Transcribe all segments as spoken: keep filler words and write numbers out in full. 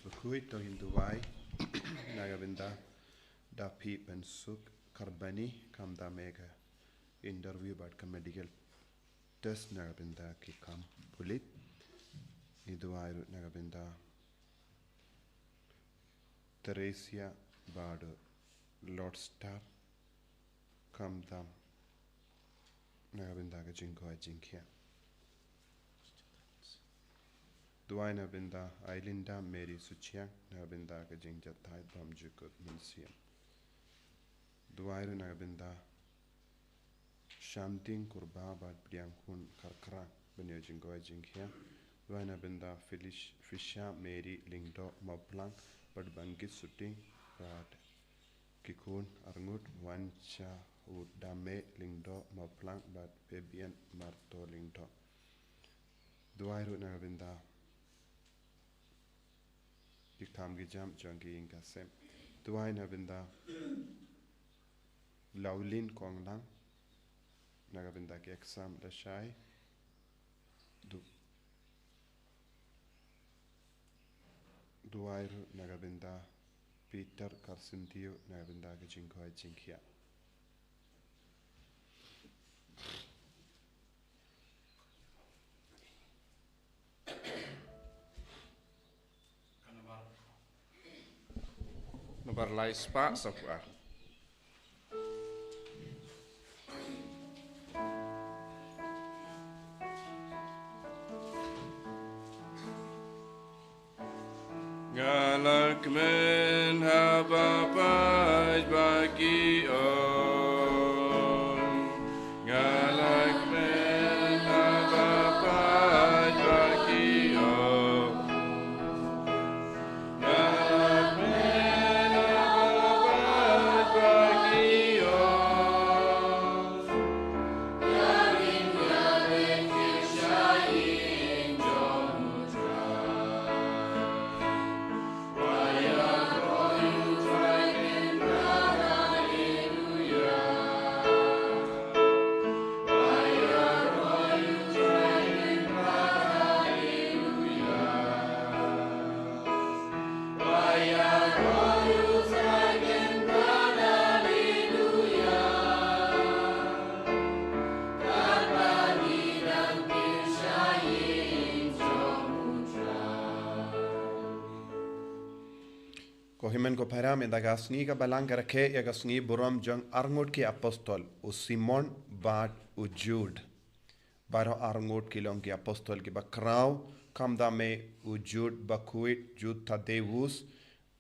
Bakhuid, to ngin duwai na ka bynta da Pi Bensuk Karbani, khamtam ïa ka interview bad ka medical test na ka bynta ki kam pulit. Ngi duwai ruh na ka bynta Theresia bad Lordstar, khamtam na ka bynta ka jingkoit jingkhiah. Duwai na ka bynta Ailinda Mary Suchiang na ka bynta ka jingjahthait bymjukut mynsiem. Duwai ruh na ka bynta Shamting Kurbah bad Pdiang Khun Kharkrang ban ïoh jingkoit jingkhiah. Duwai na ka bynta Felish Fisha Mary Lyngdoh Mawphlang bad Bangkit Suting bad ki khun arngut Wancha Udame Lyngdoh Mawphlang bad Fabian Marto Lyngdoh. Duwai ruh na ka bynta ki kam ki jam jong ki ïing ka sem. Duwai na ka bynta Laulin Konglang na ka bynta ki exam lashai. Du- Duwai ruh na ka bynta Peter Karsyntiew na ka bynta ka jingkoit jingkhiah. Nambar lai spah saphew ar. Nga la kmen haba peit ba ki ong. Nga la kmen haba peit ba ki ong. Nga la kmen haba peit ba ki ong. Ko hynmen ko para, mynta ka sngi ka Balang ka rakhe ïa ka sngi burom jong arngut ki apostol, u Simon bad u Jude. Baroh arngut ki long ki apostol kiba khraw, khamtam ïa u Jude bakhuid, Jude Thaddeus,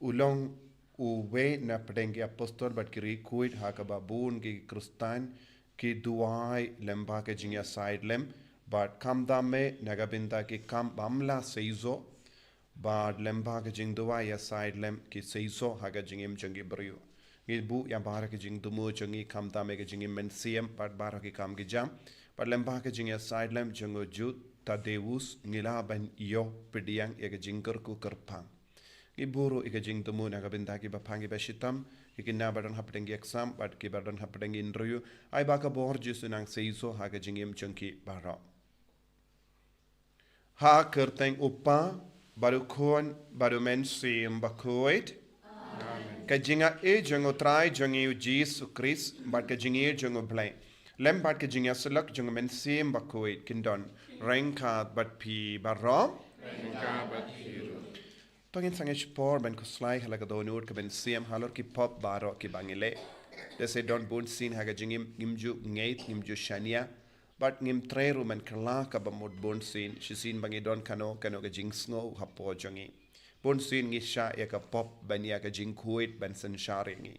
u long uwei na pdeng ki apostol bad ki riewkhuid ha kaba bun ki Khristan ki duwai lem bad ka jingïasaid lem, bad khamtam ïa na ka bynta ki kam bym lah seisoh, bad lem bad ka jingduwai ïasaid lem ki seisoh ha ka jingim jong ki briew. Ngi buh ïa baroh ki jingthmu jong ngi khamtam ïa ka jingim mynsiem bad baroh ki kam ki jam. Bad lem bad ka jingïasaid lem jong u Jude Thaddeus ngi lah ban ïoh pdiang ïa ka jingkyrkhu kyrpang. Ngi buh ruh ïa ka jingthmu na ka bynta kiba pang kiba shitom, ki khynnah ba don hapdeng ki exam bad kiba don hapdeng ki interview. Ai ba ka bor Jisu nang seisoh ha ka jingim jong ki baroh. Ha ka kyrteng u Kpa, bad u Khun, bad u Mynsiem Bakhuid. Ka jingaiei jong u Trai jong ngi u Jisu Khrist, bad ka jingïeit jong u Blei, lem bad ka jingïasyllok jong u Mynsiem Bakhuid, kin don ryngkat bad phi baroh. To ngin sangeh shipor ban khuslai ha la ka dohnud ka mynsiem halor ki pop baroh kiba ngi leh. Lehse don bun sien ha ka jingim ngim ju ngeit, ngim ju shaniah, bad ngim treh ruh ban kylla kaba mut bun sien, shisien ba ngi don kano kano ka jingsngew hapoh jong ngi. Bun sien ngi shah ïa ka pop ban ïa ka jingkhuid ban synshar ïa ngi.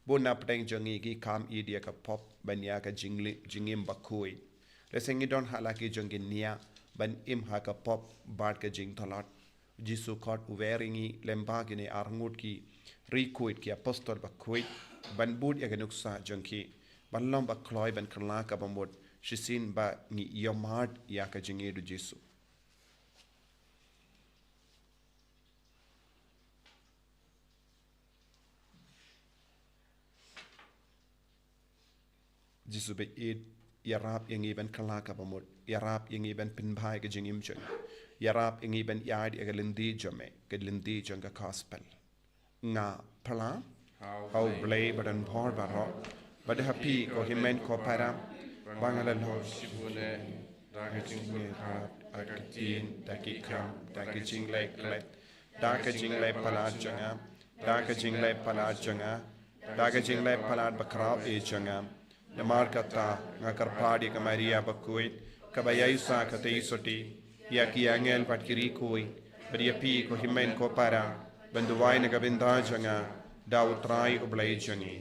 Bun na pdeng jong ngi ki kam ïeit ïa ka pop ban ïa ka jingli-, jingim bakhuid. Lehse ngi don ha la ki jong ki niah ban im ha ka pop bad ka jingtlot. Jisu khot u wer ïa ngi lem bad kine arngut ki riewkhuid ki apostol bakhuid ban bud ïa ka nuksa jong ki, ban long ba kloi ban kylla kaba mut shisien ba ngi ïohmad ïa ka jingïeit u Jisu. Jisu baieit, ïarap ïa ngi ban kylla kaba mut, ïarap ïa ngi ban pynbha ïa ka jingim jong ngi. Ïarap ïa ngi ban ïaid ïa ka lynti jong me, ka lynti jong ka gospel. Nga pla ha U Blei ba don bor baroh, bad ha phi ko hynmen ko para, ba nga la long shibun eh da ka jingpyrkhat, da ka ktien, da ki kam, da ka jingleh klet, da ka jingleh palat jong nga, da ka jingleh palat jong nga, da ka jingleh palat bakhraw eh jong nga. Namar kata nga kyrpad ïa ka Maria bakhuid, kaba ïaisah ka tei sotti, ïa ki angel bad ki riewkhuid, bad ïa phi ko hynmen ko para, ban duwai na ka bynta jong nga da U Trai U Blei jong ngi.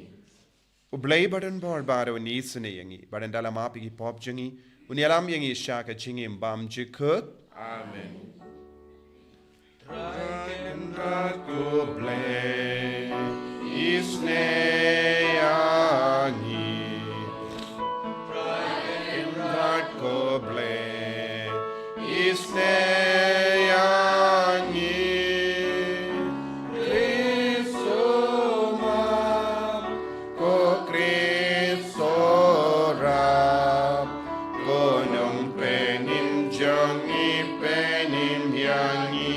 U Blei ba don bor baroh un isynei ïa ngi, bad un da la map ïa ki pop jong ngi, un ïalam ïa ngi sha ka jingim bymjukut. Amen. Trai Kynrad ko Blei, isynei ïa ngi. Trai Kynrad ko Blei, isynei ïa ngi. Khrist u map, ko Khrist u rap, ko Nongpynim jong ngi, pynim ïa ngi.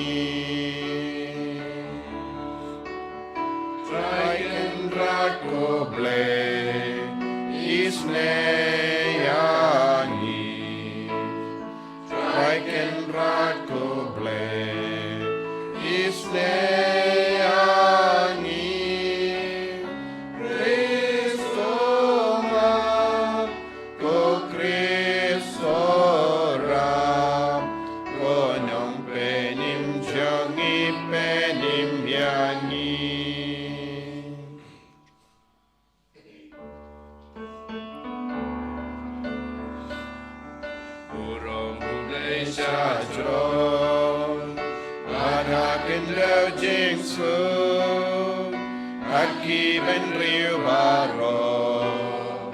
Trai Kynrad ko Blei, isynei ïa ngi. Trai Kynrad ko Blei, isynei ïa ngi. Khrist u map, ko Khrist u rap, ko Nongpynim jong ngi, pynim ïa ngi. Burom U Blei shajrong, bad ha khyndew jingsuk, ha ki bynriew baroh,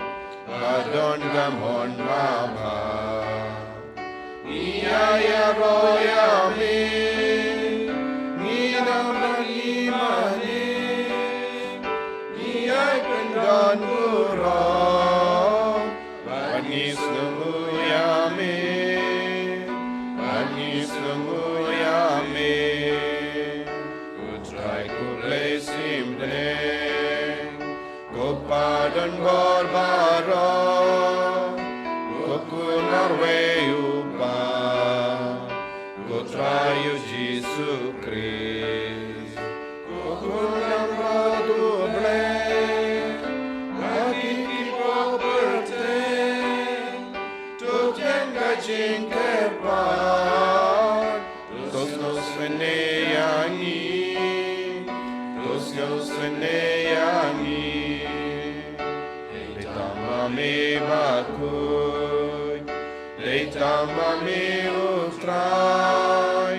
ba don ka mon babha. Ngi ïa ïaroh ïa me, ngi dang bad ngi mane, ngi ïai kyndon burom, bad ngi sngewnguh ïa me, bad ngi sngewnguh ïa me. Ko Trai ko Blei sim bneng, ko Pa don bor baroh, ko Khun marwei U Kpa, ko Trai U Jisu Khrist, ko Khun Langbrot U Blei, ha ki pop pyrthei, to pdiang ka jingkyrpad, to sngewsynei ïa ngi, to sngewsynei ïa ngi. Dei tang ma me bakhuid, dei tang ma me U Trai,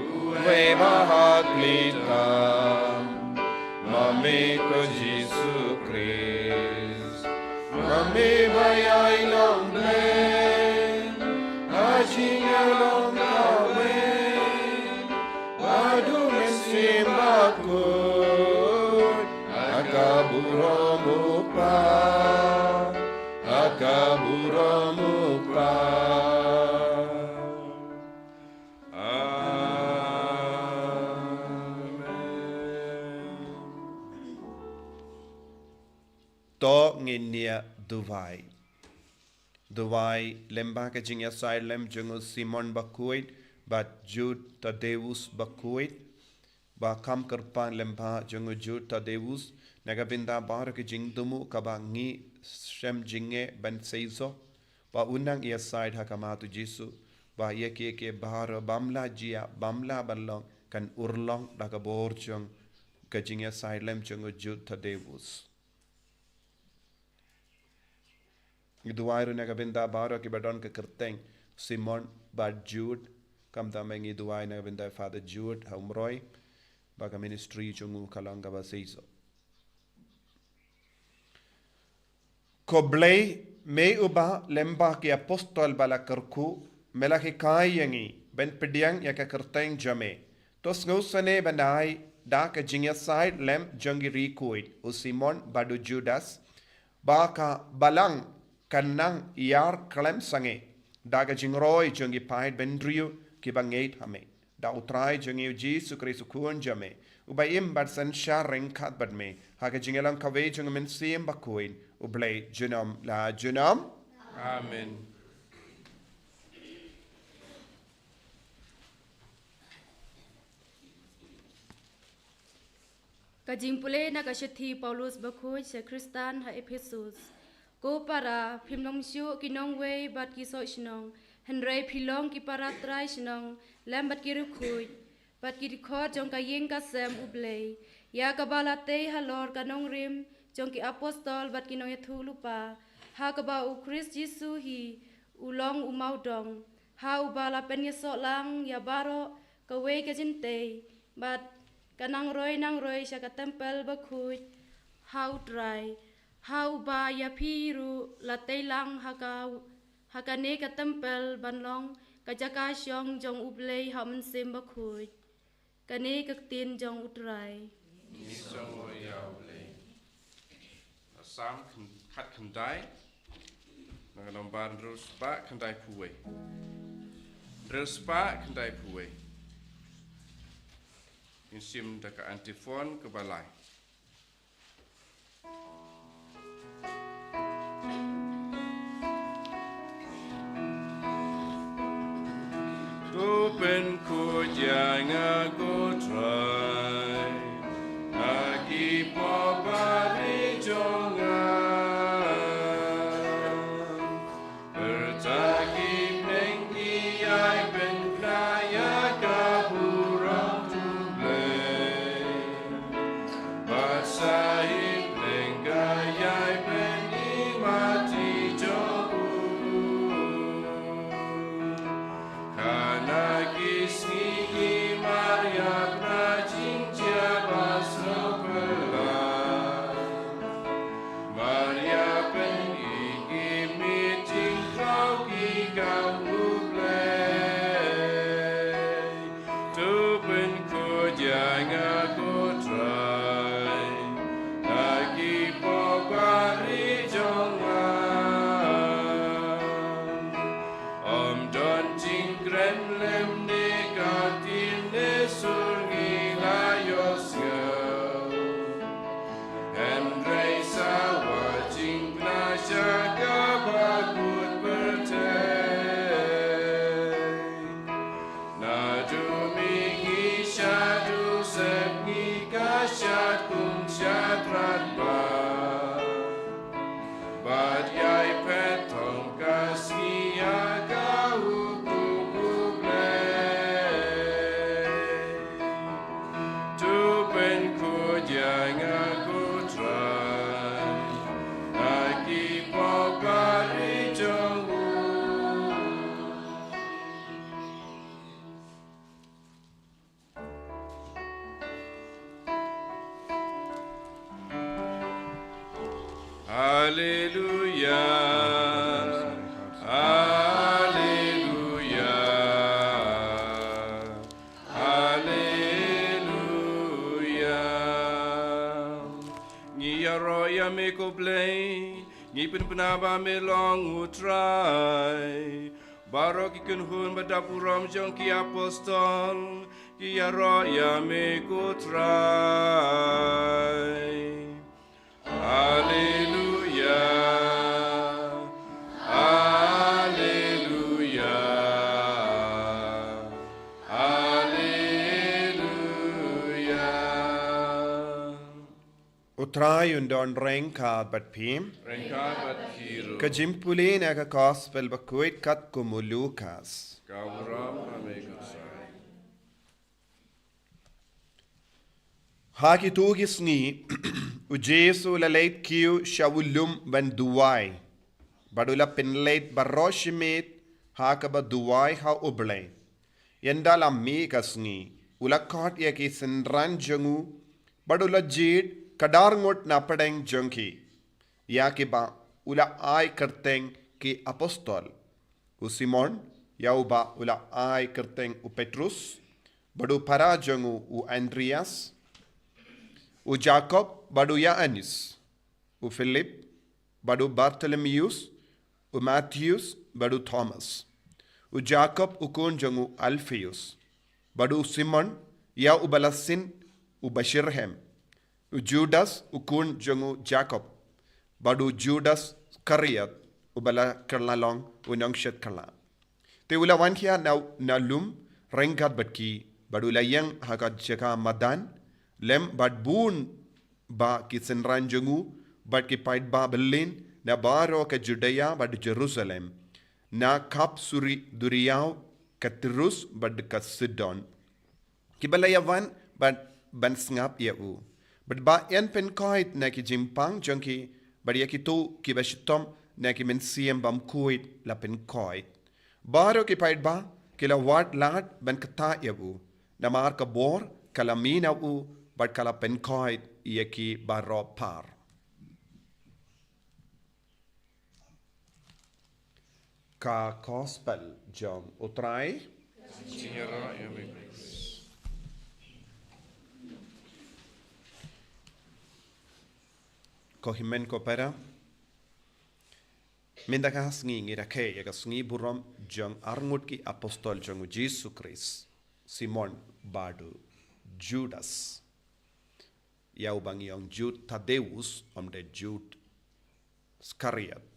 uwei ba ha khlieh tam, ma me ko Jisu Khrist. Ma me ba ïai long Blei ha jingïalong kawei, bad U Mynsiem Bakhuid, ha ka burom U Kpa, ha ka burom U Kpa. Amen. To ngin ïa duwai. Duwai lyngba ka jingïasaid lem jong u Simon Bakhuid bad Jude Thaddeus Bakhuid, ba kham kyrpang lyngba jong u Jude Thaddeus na ka bynta baroh ka jingthmu kaba ngi shem jingeh ban seisoh, ba un nang ïasaid ha khmat u Jisu, ba ïa kiei kiei baroh bym lah jia, bym lah ban long, kan urlong da ka bor jong ka jingïasaid lem jong u Jude Thaddeus. Ngi duwai ruh na ka bynta baroh kiba don ka kyrteng Simon bad Jude, khamtam ngi duwai na ka bynta Father Jude ha Umroi, ba ka ministry jong u ka long kaba seisoh. Ko Blei, me uba lyngba ki apostol ba la kyrkhu, me la hikai ïa ngi ban pdiang ïa ka kyrteng jong me. To sngewsynei ban ai da ka jingïasaid lem jong ki riewkhuid, u Simon bad u Judas, ba ka balang kan nang ïar khlem sangeh da ka jingroi jong ki paid bynriew kiba ngeit ha me. Da U Trai jong ngi U Jisu Khrist U Khun jong me, uba im bad synshar ryngkat bad me ha ka jingïalang kawei jong U Mynsiem Bakhuid, U Blei junom la junom. Amen. Ka jingpule na ka shithi Paulus Bakhuid sha ki Khristan ha Ephesus. Ko para, phim long shuh ki nongwei bad ki soh shnong, hynrei phi long ki para trai shnong lem bad ki riewkhuid bad ki dkhot jong ka ïing ka sem U Blei, ïa kaba la tei halor ka nongrim jong ki apostol bad ki nongïathuhlypa, ha kaba U Khrist Jisu hi u long u mawdong, ha uba la pynïasoh lang ïa baroh kawei ka jingtei, bad ka nangroi nangroi sha ka templ bakhuid ha U Trai, ha uba ïa phi ruh la tei lang ha ka, ha kane ka templ ban long ka jaka shong jong U Blei ha U Mynsiem Bakhuid. Kane ka ktien jong U Trai. Ngi sngewbha ïa U Blei. Salm khat khyndai, na ka nombar hynriew spah khyndai phew wei. Hynriew spah khyndai phew wei. Ngin shim da ka antiphon kaba lai. To pynkhuid ïa nga ko Trai, na ki pop bad ri jong nga. Pyrta ki bneng ki ïai pynkhlaiñ ïa ka burom U Blei. Bad sa hi bneng ka ïai pyni mat jong u. Khana ki sngi ki mar ïap na jingjia ba sngewphylla. Mar ïa pyni ki miet jingkhraw ki kam U Blei. To pynkhuid ïa nga ko Trai, na ki pop bad ri jong nga. Ym don jingkren lymne ka ktien ne sur ngi la ïohsngew. Hynrei sawa jingpynshai kaba kut pyrthei. Naduh mihngi shaduh sepngi ka shad kum shad rangbah. Bad ïai phet tang ka sngi ïa ka hukum U Blei. To pynkhuid ïa nga ko Trai, na ki pop bad ri jong u. Haleluya. Haleluya. Haleluya. Ngi ïaroh ïa me ko Blei, ngi pynbna ba me long U Trai. Baroh ki kynhun ba da burom jong ki apostol ki ïaroh ïa me ko Trai. Haleluya. Haleluya. Haleluya. U Trai un don ryngkat bad phi. Ryngkat bad phi ruh. Ka jingpule na ka Gospel bakhuid katkum u Lukas. Ka burom ha me ko Trai. Ha kito ki sngi, U Jisu u la leit kiew sha u lum ban duwai. Bad u la pynleit baroh shi miet ha kaba duwai ha U Blei. Ynda la mih ka sngi, u la khot ïa ki synran jong u, bad u la jied ka dar ngut na pdeng jong ki, ïa kiba u la ai kyrteng ki apostol. U Simon, ïa uba u la ai kyrteng u Petrus, bad u para jong u u Andreas, u Jakob bad u Ïoannis, u Philip bad u Bartholomeus, u Mathius bad u Thomas, u Jakob u khun jong u Alpheus, bad u Simon, ïa uba la sin u ba shitrhem, u Judas u khun jong u Jakob, bad u Judas Iskariot, uba la kylla long u nongshet kylla. Te u la wan khia na, na lum ryngkat bad ki, bad u la ïeng ha ka jaka madan, lem bad bun bah ki synran jong u, bad ki paidbah byllien, na baroh ka Judea bad Jerusalem, na khap suri duriaw ka Tirus bad ka Sidon. Kiba la ïa wan bad ban sngap ïa u. Bad ba ïa pynkhuid na ki jingpang jong ki, bad ïa kito kiba shitom na ki mynsiem bymkhuid la pynkhuid. Baroh ki paidbah ki la wad lad ban ktah ïa u. Namar ka bor ka la mih na u, bad ka la pynkhuid ïa ki baroh par. Ka Gospel jong u Trai. Jingïarap ïa me. Ko hynmen ko para, mynta ka sngi ngi rakhe ïa ka sngi burom jong arngut ki apostol jong u Jisu Khrist, Simon bad u Judas. Ïa uba ngi ong Jud Thaddeus, ym dei Jud Iskariot.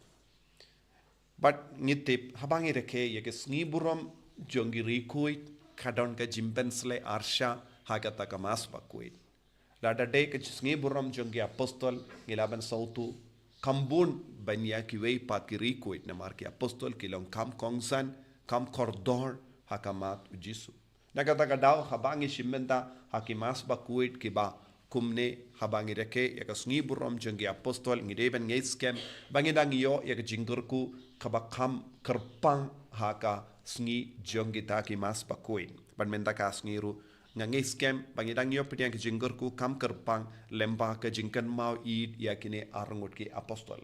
Bad ngi tip, haba ngi rakhe ïa ka sngi burom jong ki riewkhuid, ka don ka jingpynsleh arsha ha kata ka Mass Bakhuid. Lada dei ka sngi burom jong ki apostol, ngi lah ban sngewthuh, kham bun ban ïa kiwei pat ki riewkhuid, namar ki apostol ki long kham kongsan, kham kordor ha khmat u Jisu. Na kata ka daw, haba ngi shim bynta ha ki Mass Bakhuid kiba kumne, haba ngi rakhe ïa ka sngi burom jong ki apostol, ngi dei ban ngeit skhem ba ngi dang ïoh ïa ka jingkyrkhu kaba kham kyrpang ha ka sngi jong kita ki Mass Bakhuid. Bad mynta ka sngi ruh nga ngeit skhem ba ngi dang ïoh pdiang ka jingkyrkhu kham kyrpang lyngba ka jingkynmaw ïa kine arngut ki apostol.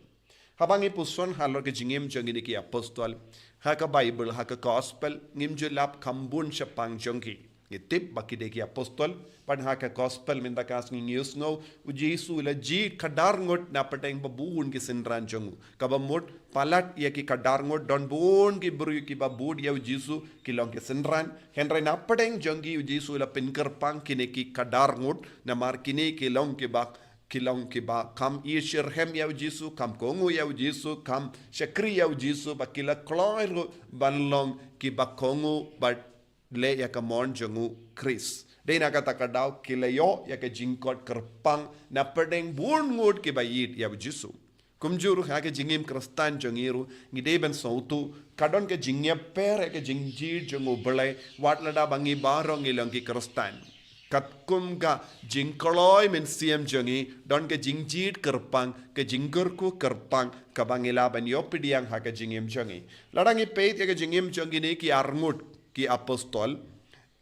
Haba ngi puson halor ka jingim jong kine ki apostol, ha ka Baibl, ha ka Gospel, ngim ju lap kham bun shaphang jong ki. Ngi tip ba ki dei ki apostol, bad ha ka Gospel mynta ka sngi ngi ïohsngew, u Jisu u la jied khadar ngut na pdeng ba bun ki synran jong u. Kaba mut palat ïa ki khadar ngut don bun ki briew kiba bud ïa u Jisu ki long ki synran. Hynrei na pdeng jong ki u Jisu u la pynkyrpang kine ki khadar ngut, namar kine ki long kiba ki long kiba kham ïeit shitrhem ïa u Jisu, kham kohnguh ïa u Jisu, kham shakri ïa u Jisu, bad ki la kloi ruh ban long kiba kohnguh bad leh ïa ka mon jong u Khrist. Dei na kata ka daw ki la ïoh ïa ka jingkot kyrpang na pdeng bun ngut kiba ïeit ïa u Jisu. Kumjuh ruh ha ka jingim Khristan jong ngi ruh, ngi dei ban sngewthuh, ka don ka jingïapher ïa ka jingjied jong u Blei, wat lada ba ngi baroh ngi long ki Khristan. Katkum ka jingkloi mynsiem jong ngi, don ka jingjied kyrpang, ka jingkyrkhu kyrpang, kaba ngi lah ban ïoh pdiang ha ka jingim jong ngi. Lada ngi peit ïa ka jingim jong kine ki arngut ki apostol,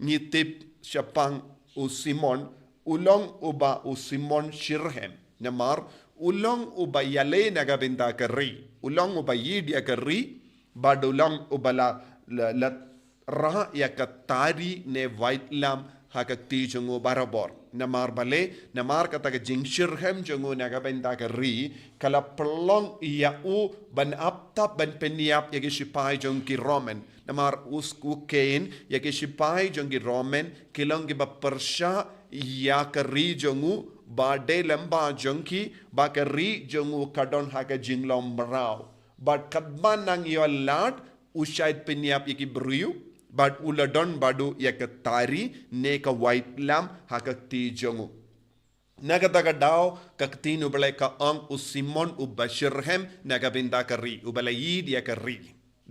ngi tip shaphang u Simon, u long uba u Simon shitrhem. Namar, u long uba ïaleh na ka bynta ka ri. U long uba ïeit ïa ka ri, bad u long uba la, la, la rah ïa ka tari ne waitlam ha ka kti jong u barabor. Namar balei, namar kata ka jingshitrhem jong u na ka bynta ka ri, ka la pynlong ïa u ban ap tap ban pynïap ïa ki shipai jong ki Roman. Namar u s-, u kheiñ ïa ki shipai jong ki Roman, ki long kiba pyrshah ïa ka ri jong u, ba dei lyngba jong ki, ba ka ri jong u ka don ha ka jinglong mraw. Bad katba nang ïoh lad, u shait pynïap ïa ki briew, bad u la don bad u ïa ka tari, ne ka waitlam ha ka kti jong u. Na kata ka daw, ka ktien u Blei ka ong u Simon uba shitrhem na ka bynta ka ri, uba la ïeit ïa ka ri.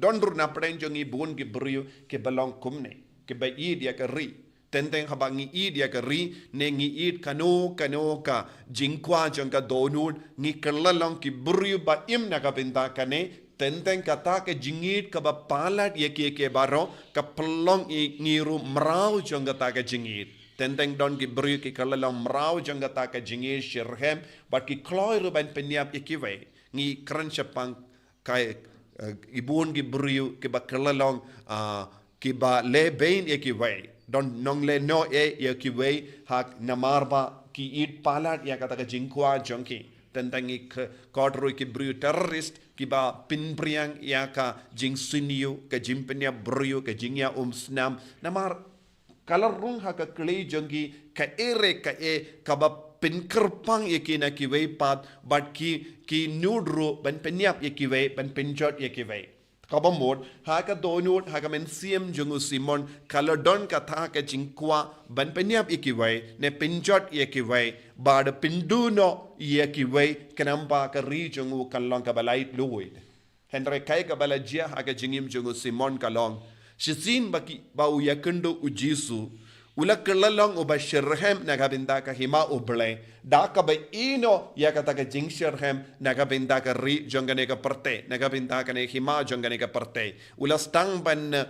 Don ruh na pdeng jong ngi bun ki briew kiba long kumne, kiba ïeit ïa ka ri. Teng teng haba ngi ïeit ïa ka ri, ne ngi ïeit kano kano ka jingkwah jong ka dohnud, ngi kylla long ki briew ba im na ka bynta kane, teng teng kata ka jingïeit kaba palat ïa kiei kiei baroh, ka pynlong ïa ngi ruh mraw jong kata ka jingïeit. Teng teng don ki briew ki kylla long mraw jong kata ka jingïeit shitrhem, bad ki kloi ruh ban pynïap ïa kiwei. Ngi kren shaphang ka, eh, i bun ki briew kiba kylla long, ah, kiba leh beiñ ïa kiwei. Don nongleh noh ïa kiwei ha namar ba ki ïeit palat ïa kata ka jingkwah jong ki. Tang tang ngi kha kot ruh ki briew terrorist kiba pynpriang ïa ka jingsniew, ka jingpynïap briew, ka jingïaumsnam. Namar ka la rung ha ka kli jong ki, ka ere ka e, kaba pynkyrpang ïa ki na kiwei pat, bad ki, ki nud ruh ban pynïap ïa kiwei, ban pynjot ïa kiwei. Kaba mut, ha ka dohnud, ha ka mynsiem jong u Simon, ka la don kata ka jingkwah ban pynïap ïa kiwei, ne pynjot ïa kiwei, bad pynduh noh ïa kiwei, khnang ba ka ri jong u kan long kaba laitluid. Hynrei kaei kaba la jia ha ka jingim jong u Simon ka long, shisien ba ki, ba u ïakynduh u Jisu, u la kylla long uba shitrhem na ka bynta ka hima U Blei, da kaba ïehnoh ïa kata ka jingshitrhem na ka bynta ka ri jong kane ka pyrthei, na ka bynta kane ka hima jong kane ka pyrthei. U la sdang ban, eh,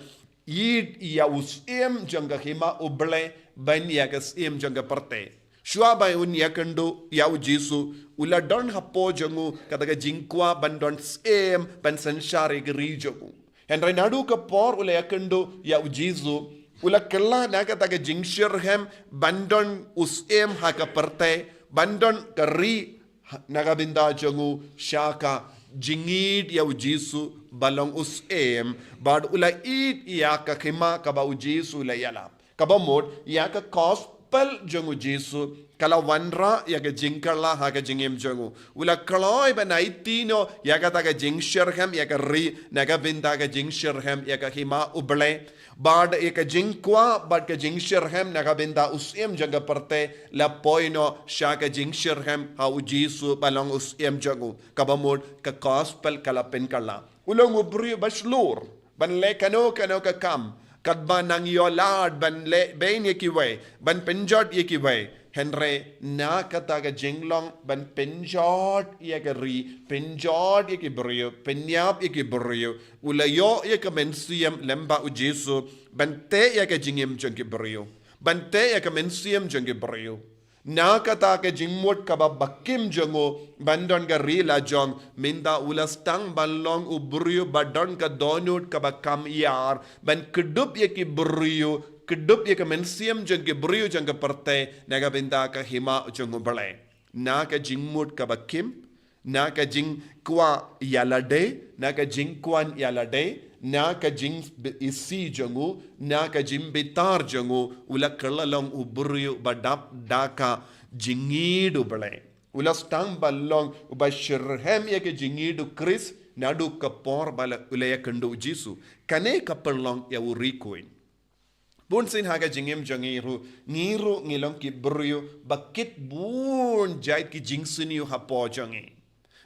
ïeit ïa u syiem jong ka hima U Blei ban ïa ka syiem jong ka pyrthei. Shuwa ba un ïakynduh ïa u Jisu, u la don hapoh jong u kata ka jingkwah ban don syiem, ban synshar ïa ka ri jong u. Hynrei naduh ka por u la ïakynduh ïa u Jisu, u la kylla na kata ka jingshitrhem ban don u syiem ha ka pyrthei, ban don ka ri ha, na ka bynta jong u, sha ka jingïeit ïa u Jisu ba long u syiem, bad u la ïeit ïa ka hima kaba u Jisu u la ïalap. Kaba mut, ïa ka gospel jong u Jisu ka la wanrah ïa ka jingkylla ha ka jingim jong u. U la kloi ban aiti noh ïa kata ka jingshitrhem ïa ka ri, na ka bynta ka jingshitrhem ïa ka hima U Blei. Bad ïa ka jingkwah bad ka jingshitrhem na ka bynta u syiem jong ka pyrthei la poi noh sha ka jingshitrhem ha u Jisu ba long u syiem jong u. Kaba mut, ka gospel ka la pynkylla. U long u briew ba shlur ban leh kano kano ka kam, katba nang ïoh lad ban leh beiñ ïa kiwei, ban pynjot ïa kiwei. Hynrei na kata ka jinglong ban pynjot ïa ka ri, pynjot ïa ki briew, pynïap ïa ki briew, u la ïoh ïa ka mynsiem lem bad u Jisu ban teh ïa ka jingim jong ki briew, ban teh ïa ka mynsiem jong ki briew. Na kata ka jingmut kaba bakim jong u ban don ka ri la jong, mynta u la sdang ban long u briew ba don ka dohnud kaba kam ïar, ban kdup ïa ki briew, kdup ïa ka mynsiem jong ki briew jong ka pyrthei, na ka bynta ka hima jong U Blei. Na ka jingmut kaba kim, na ka jingkwah ïalade, na ka jingkwah ïalade, na ka jingïasyrdoh jong u, na ka jingbitar jong u, u la kylla long u briew ba dap da ka jingïeit U Blei. U la sdang ban long uba shitrhem ïa ka jingïeit u Khrist, naduh ka por ba la, u la ïakynduh u Jisu. Kane ka pynlong ïa u ri khuid. Bun sien ha ka jingim jong ngi ruh, ngi ruh ngi long ki briew ba kit bun jait ki jingsniew hapoh jong ngi.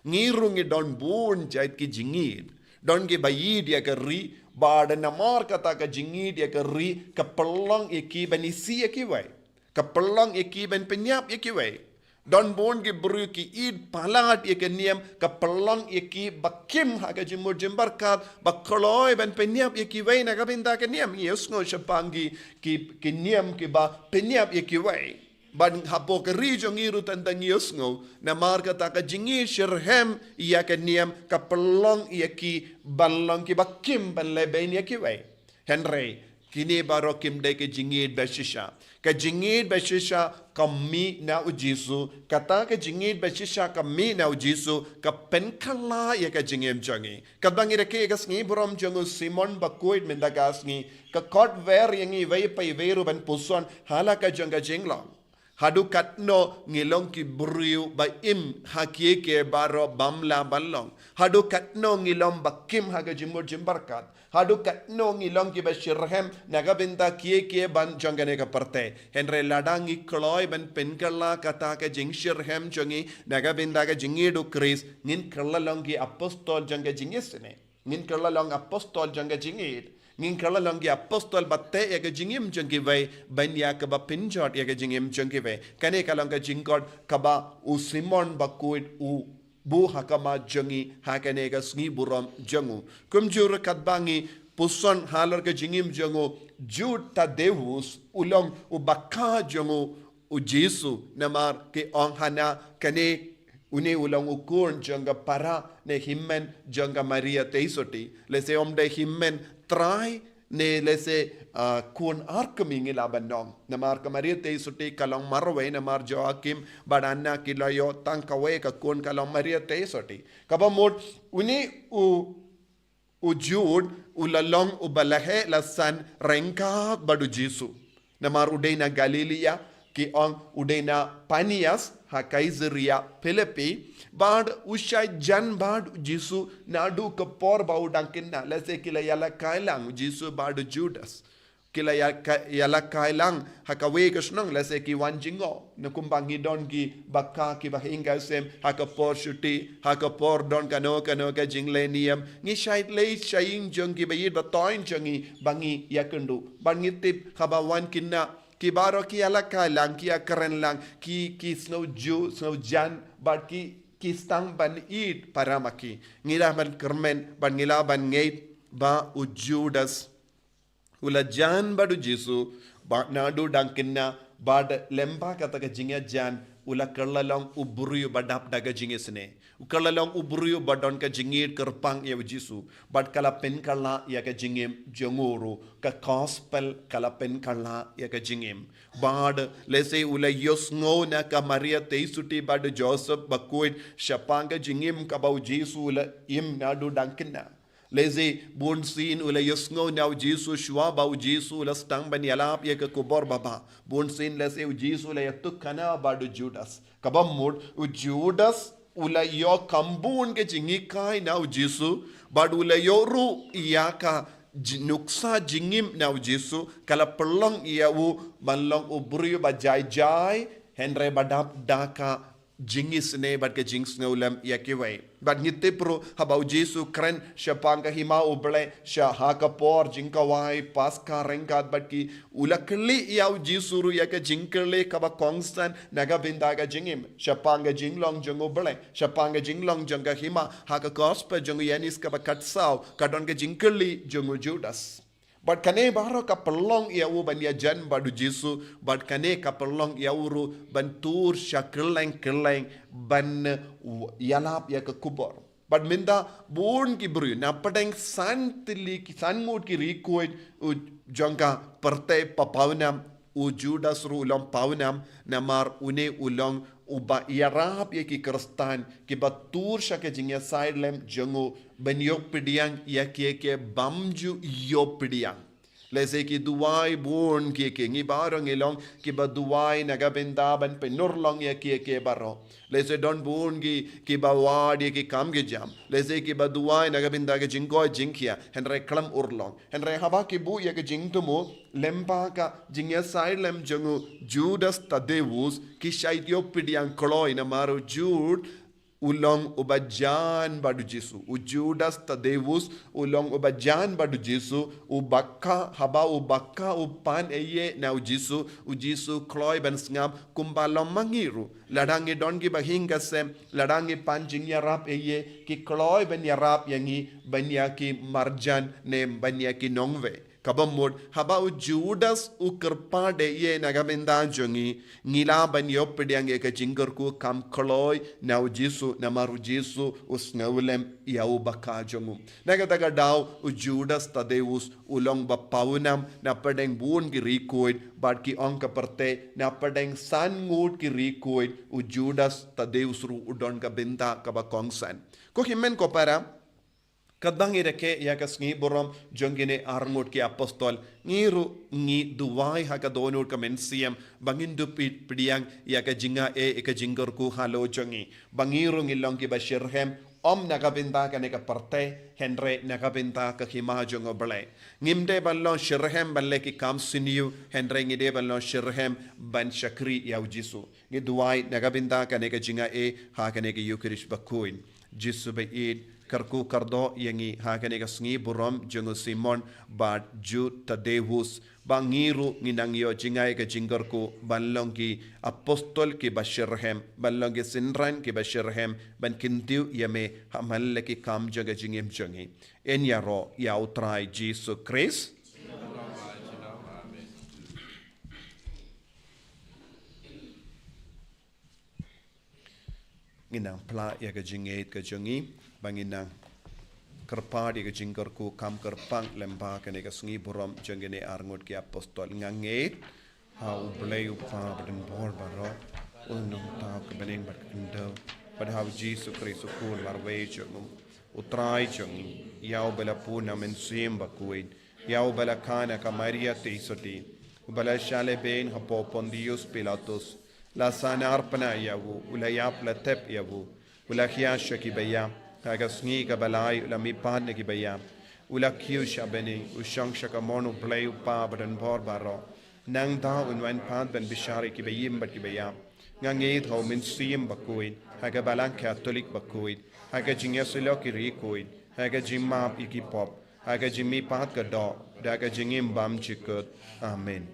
Ngi ruh ngi don bun jait ki jingïeit. Don kiba ïeit ïa ka ri, bad namar kata ka jingïeit ïa ka ri, ka pynlong ïa ki ban isih ïa kiwei. Ka pynlong ïa ki ban pynïap ïa kiwei. Don bun ki briew ki ïeit palat ïa ka niam, ka pynlong ïa ki ba kim ha ka jingmut jingpyrkhat, ba kloi ban pynïap ïa kiwei na ka bynta ka niam. Ngi ïohsngew shaphang ki, ki, ki niam kiba pynïap ïa kiwei. Bad hapoh ka ri jong ngi ruh tang tang ngi ïohsngew, namar kata ka jingïeit shitrhem ïa ka niam, ka pynlong ïa ki ban long kiba kim ban leh beiñ ïa kiwei. Hynrei, kine baroh kim dei ka jingïeit bashisha. Ka jingïeit bashisha ka mih na u Jisu, kata ka jingïeit bashisha ka mih na u Jisu, ka pynkylla ïa ka jingim jong ngi. Katba ngi rakhe ïa ka sngi burom jong u Simon bakhuid mynta ka sngi, ka khot wer ïa ngi iwei pa iwei ruh ban puson ha la ka jong ka jinglong. Haduh katno ngi long ki briew ba im ha kiei kiei baroh bym lah ban long. Haduh katno ngi long ba kim ha ka jingmut jingpyrkhat. Haduh katno ngi long kiba shitrhem na ka bynta kiei kiei ban jong kane ka pyrthei. Hynrei lada ngi kloi ban pynkylla kata ka jingshitrhem jong ngi na ka bynta ka jingïeit u Khrist, ngin kylla long ki apostol jong ka jingïaseng. Ngin kylla long apostol jong ka jingïeit. Ngin kylla long ki apostol ba teh ïa ka jingim jong kiwei, ban ïa kaba pynjot ïa ka jingim jong kiwei. Kane ka long ka jingkhot kaba u Simon bakhuid u buh ha khmat jong ngi ha kane ka sngi burom jong u. Kumjuh katba ngi puson halor ka jingim jong u, Jude Thaddeus u long u bakha jong u, u Jisu, namar ki ong hana kane une u long u khun jong ka para ne hynmen jong ka Maria Theisotti. Lehse um dei hynmen trai ne lehse, ah, khun ar kmie ngi lah ban ong. Namar ka Maria Theisotti ka long marwei, namar Joachim bad Anna ki la ïoh tang kawei ka khun ka long Maria Theisotti. Kaba mut une u, u Jude u la long uba la heh la san ryngkat bad u Jisu. Namar u dei na Galilia, ki ong u dei na Panias ha Kaisaria Philippi, bad u shait jan bad u Jisu naduh ka por ba u dang khynnah, lehse ki la ïalehkai lang u Jisu bad u Judas. Ki la ïa ka, ïalehkai lang ha kawei ka shnong, lehse ki wan jngoh. Na kumba ngi don kiba ka, kiba hing ka sem, ha ka por shuti, ha ka por don kano kano ka jingleh niam, ngi shait leit sha ïing jong kiba ïeit ba toiñ jong ngi ba ngi ïakynduh. Bad ngi tip haba wan khynnah, ki baroh ki ïalehkai lang, ki ïakren lang, ki, ki sngew ju, sngew jan, bad ki, ki sdang ban ïeit para ma ki. Ngi lah ban kyrmen bad ngi lah ban ngeit ba u Judas u la jan bad u Jisu, bad naduh dang khynnah, bad lyngba kata ka jingïajan, u la kylla long u briew ba dap da ka jingisynei. U kylla long u briew ba don ka jingïeit kyrpang ïa u Jisu, bad ka la pynkylla ïa ka jingim jong u ruh, ka gospel ka la pynkylla ïa ka jingim. Bad lehse u la ïohsngew na ka Maria Theisotti bad u Joseph Bakhuid shaphang ka jingim kaba u Jisu u la im naduh dang khynnah. Lehse bunsien u la ïohsngew na u Jisu shuwa ba u Jisu u la sdang ban ïalap ïa ka khubor babha. Bunsien lehse u Jisu u la ïathuhkhana bad u Judas. Kaba mut u Judas u la ïoh kham bun ka jinghikai na u Jisu, bad u la ïoh ruh ïa ka ji-, nuksa jingim na u Jisu, ka la pynlong ïa u ban long u briew ba jai jai, hynrei ba dap da ka jingisynei bad ka jingsngewlem ïa kiwei. Bad ngi tip ruh haba u Jisu u kren shaphang ka hima u Blei sha ha ka por jingkhawai Paskha ryngkat bad ki, u la kylli ïa u Jisu ruh ïa ka jingkylli kaba kongsan na ka bynta ka jingim, shaphang ka jinglong jong u Blei, shaphang ka jinglong jong ka hima. Ha ka gospel jong u Ïoannis kaba khatsaw ka don ka jingkylli jong u Judas. Bad kane baroh ka pynlong ïa u ban ïajan bad u Jisu, bad kane ka pynlong ïa u ruh ban tur sha kylleng kylleng ban, uh, ïalap ïa ka khubor. Bad mynta bun ki briew, na pdeng san tylli ki, san ngut ki riewkhuid, uh, jong ka pyrthei ba pawnam, u Judas ruh u long pawnam, namar une u long uba ïarap ïa ki Khristan kiba tur sha ka jingïasaid lem jong u ban ïoh pdiang ïa kiei kiei bym ju ïoh pdiang. Lehse ki duwai bun kiei kiei, ngi baroh ngi long kiba duwai na ka bynta ban pynurlong ïa kiei kiei baroh. Lehse don bun ki, kiba wad ïa ki kam ki jam. Lehse kiba duwai na ka bynta ka jingkoit jingkhiah, hynrei khlem urlong. Hynrei haba ki buh ïa ka jingthmu lyngba ka jingïasaid lem jong u Judas Thaddeus, ki shait ïoh pdiang kloi, namar u Jude u long uba jan bad u Jisu. U Judas Thaddeus u long uba jan bad u Jisu, uba ka, haba uba ka u pan ei ei na u Jisu, u Jisu u kloi ban sngap kumba long ma ngi ruh. Lada ngi don kiba hing ka sem, lada ngi pan jingïarap ei ei, ki kloi ban ïarap ïa ngi ban ïa ki marjan ne ban ïa ki nongwei. Kaba mut, haba u Judas u kyrpad ei ei na ka bynta jong ngi, ngi lah ban ïoh pdiang ïa ka jingkyrkhu kham kloi na u Jisu, namar u Jisu u sngewlem ïa u bakha jong u. Na kata ka daw u Judas Thaddeus u long ba pawnam na pdeng bun ki riewkhuid, bad ki ong ka pyrthei na pdeng san ngut ki riewkhuid u Judas Thaddeus ruh u don ka bynta kaba kongsan. Ko hynmen ko para, katba ngi rakhe ïa ka sngi burom jong kine ar ngut ki apostol, ngi ruh ngi duwai ha ka dohnud ka mynsiem ba ngin dup pdiang ïa ka jingaiei, ïa ka jingkyrkhu halor jong ngi, ba ngi ruh ngin long kiba shitrhem, ym na ka bynta kane ka pyrthei, hynrei na ka bynta ka hima jong u Blei. Ngim dei ban long shitrhem ban leh ki kam sniew, hynrei ngi dei ban long shitrhem ban shakri ïa u Jisu. Ngi duwai na ka bynta kane ka jingaiei ha kane ka Ïukharist bakhuid. Jisu ba ïeit, kyrkhu kyrdoh ïa ngi ha kane ka sngi burom jong u Simon bad Jude Thaddeus, ba ngi ruh ngin nang ïoh jngai ka jingkyrkhu ban long ki apostol kiba shitrhem, ban long ki synran kiba shitrhem, ban kyntiew ïa me ha man la ki kam jong ka jingim jong ngi. Yn ïaroh ïa u Trai Jisu Khrist. Ngin nang phla ïa ka jingngeit ka jong ngi, ba ngin nang kyrpad ïa ka jingkyrkhu kam kyrpang lyngba kane ka sngi burom jong kine arngut ki apostol. Nga ngeit ha U Blei U Kpa badonbor baroh, U Nongthaw ka bneng bad ka khyndew, bad ha U Jisu Khrist U Khun marwei jong U, U Trai jong ngi, ïa uba la pun na U Mynsiem Bakhuid, ïa uba la kha na ka Maria Theisotti, uba la shah lehbeiñ hapoh Pontius Pilatus, la sahnarphna ïa u, u la ïap la tep ïa u, u la khia sha kiba ïap, ha ka sngi kaba lai u la mihpat na kiba ïap, u la kiew sha bneng, u shong sha kamon U Blei U Kpa badonbor baroh. Nangta un wan pat ban bishar ïa kiba im bad kiba ïap. Nga ngeit ha U Mynsiem Bakhuid, ha ka Balang Katholik bakhuid, ha ka jingïasyllok ïa ki riewkhuid, ha ka jingmap ïa ki pop, ha ka jingmihpat ka doh, da ka jingim bymjukut. Amen.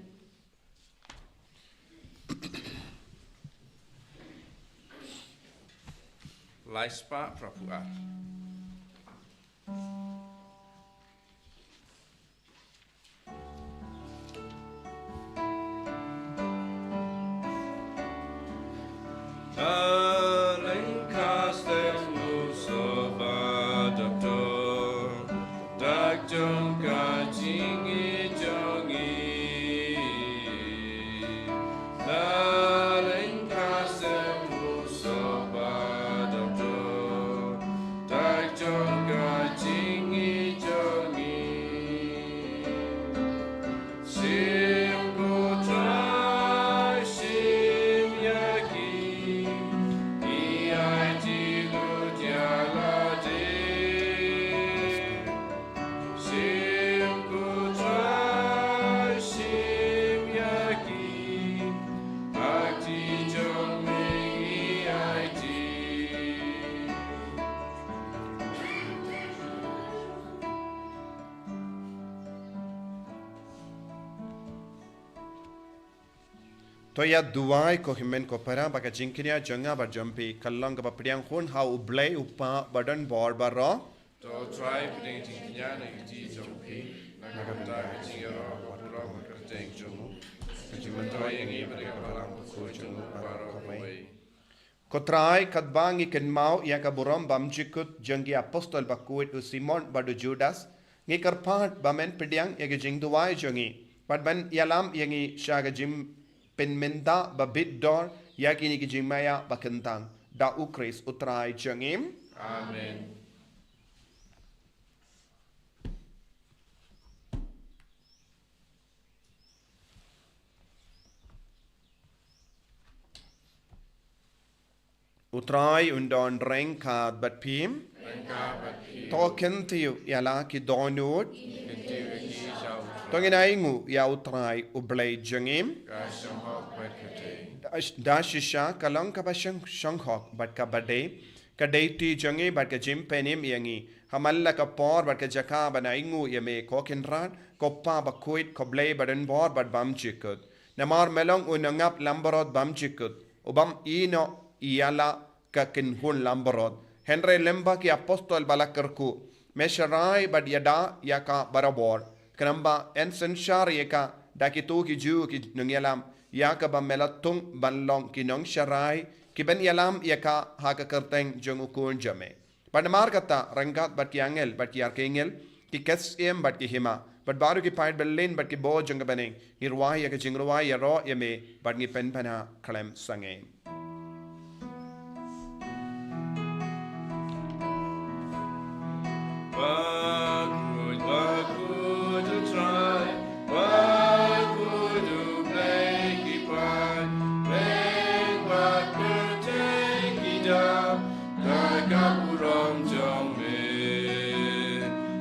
Lai spah phra phew ar. Darling, cast them loose of our doctor. Dak jong ka jingïeit jong ngi. Darling, cast them loose of our doctor. Dak jong ka jingïeit jong ngi. Shim ko Trai, shim ïa ki. Ngi aiti lut ïa lade. Shim ko Trai, shim ïa ki. Ha kti jong me ngi aiti. To ïa duwai ko hynmen ko para ba ka jingkñia jong nga bad jong phi kan long kaba pdiang hun ha U Blei U Kpa badonbor baroh. To Trai pdiang jingkñia na ka kti jong phi, na ka bynta ka jingïaroh ka burom ka kyrteng jong u, ka jingmyntoi ïa ngi bad ïa ka Balang Bakhuid jong u baroh kawei. Ko Trai, katba ngi kynmaw ïa ka burom bymjukut jong ki apostol bakhuid u Simon bad u Judas, ngi kyrpad ba men pdiang ïa ka jingduwai jong ngi bad ban ïalam ïa ngi sha ka jingpynmynta ba bit dor ïa kine ki jingmaïa ba kyntang. Da U Khrist U Trai jong ngi. Amen. U Trai un don ryngkat bad phi. Ryngkat bad phi. To kyntiew ïa la ki dohnud. Kyntiew ïa ki sha U Trai. To ngin ainguh ïa U Trai U Blei jong ngi. Ka shong hok bad ka dei. Da, da shisha ka long kaba shong, shong hok bad kaba dei. Ka dei kti jong ngi bad ka jingpynim ïa ngi. Ha man la ka por bad ka jaka ban ainguh ïa me ko Kynrad, ko Pa bakhuid, ko Blei badonbor bad bymjukut. Namar me long u nongap langbrot bymjukut, u bym ïehnoh ïa la ka kynhun langbrot. Hynrei lyngba ki apostol ba la kyrkhu, me sharai bad ïada ïa ka barabor. Khnang ba yn synshar ïa ka da kito ki Jiw ki nongïalam, ïa kaba me la thung ban long ki nongsharai kiban ïalam ïa ka ha ka kyrteng jong U Khun jong me. Bad namar kata, ryngkat bad ki angel bad ki archangel, ki ksiem bad ki hima, bad baroh ki paid byllien bad ki bor jong ka bneng, ngi rwai ïa ka jingrwai ïaroh ïa me, bad ngi pynpaw khlem sangeh. Bakhuid, bakhuid U Trai, bakhuid U Blei ki paid, pdeng bad pyrthei ki dap da ka burom jong me.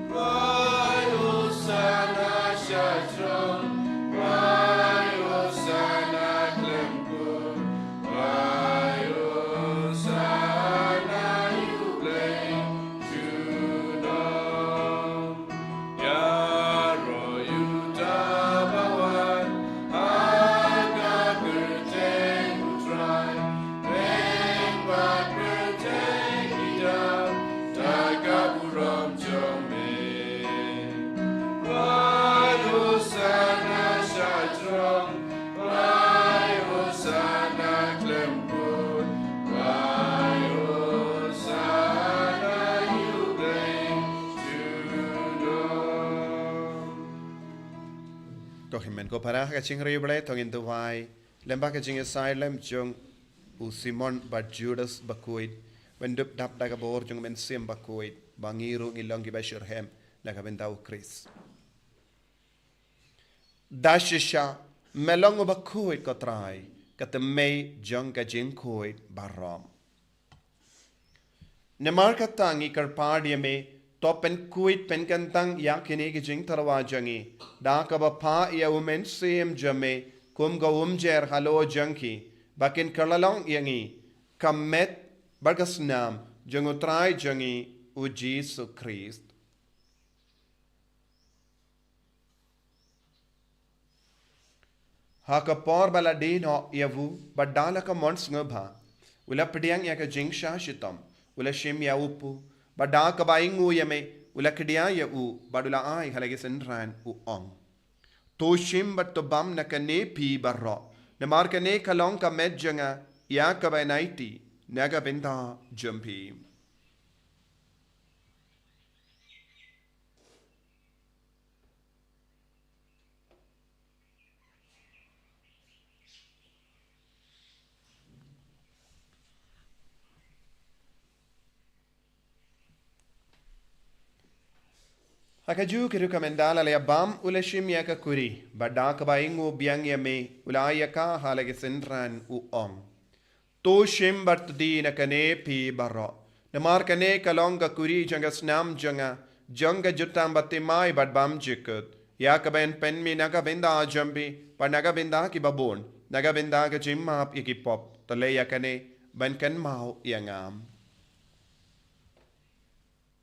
Rwai Hosana sha throne, rwai Hosana khlem kur, rwai Hosana ïa U Blei junom. Ïaroh ïa uta ba wan ha ka kyrteng U Trai, pdeng bad pyrthei ki dap da ka burom jong me. Rwai Hosana To hynmen ko para ha ka jingïarap, to ngin duwai lem ha ka jingïasaid lem jong u Simon bad Judas bakhuid, ban dup dap da ka bor jong u Mynsiem Bakhuid, ba ngi ruh ngin long kiba shitrhem na ka bynta u Khrist. Da shisha me long uba khuid ko Trai, ka tymmen jong ka jingkhuid baroh. Namar kata ngi kyrpad ïa me, to pynkhuid pynkyntang ïa kine ki jingtyrwa jong ngi, da kaba phah ïa u Mynsiem jong me kum ka umjer halor jong ki, ba kin kylla long ïa ngi ka met bad ka snam jong u Trai jong ngi u Jisu Khrist. Ha ka por ba la die noh ïa u, bad da la ka mon sngewbha, u la pdiang ïa ka jingshah shitom, u la shim ïa u pu, bad da kaba ainguh ïa me, u la khie ïa u, bad u la ai ha la ki synran, u ong: To shim bad to bam na kane phi baroh, namar kane ka long ka met jong nga, ïa kaba yn aiti na ka bynta jong phi. Ha kajuh ka rukom ynda la ïa bam, u la shim ïa ka khuri, bad da kaba ainguh biang ïa me, u la ai ïa ka ha la ki synran, u ong: To shim bad to die na kane phi baroh, namar kane ka long ka khuri jong ka snam jong nga, jong ka jutang bathymmai bad bymjukut, ïa kaba yn pynmih na ka bynta jong phi bad na ka bynta ki babun, na ka bynta ka jingmap ïa ki pop. To leh ïa kane ban kynmaw ïa nga.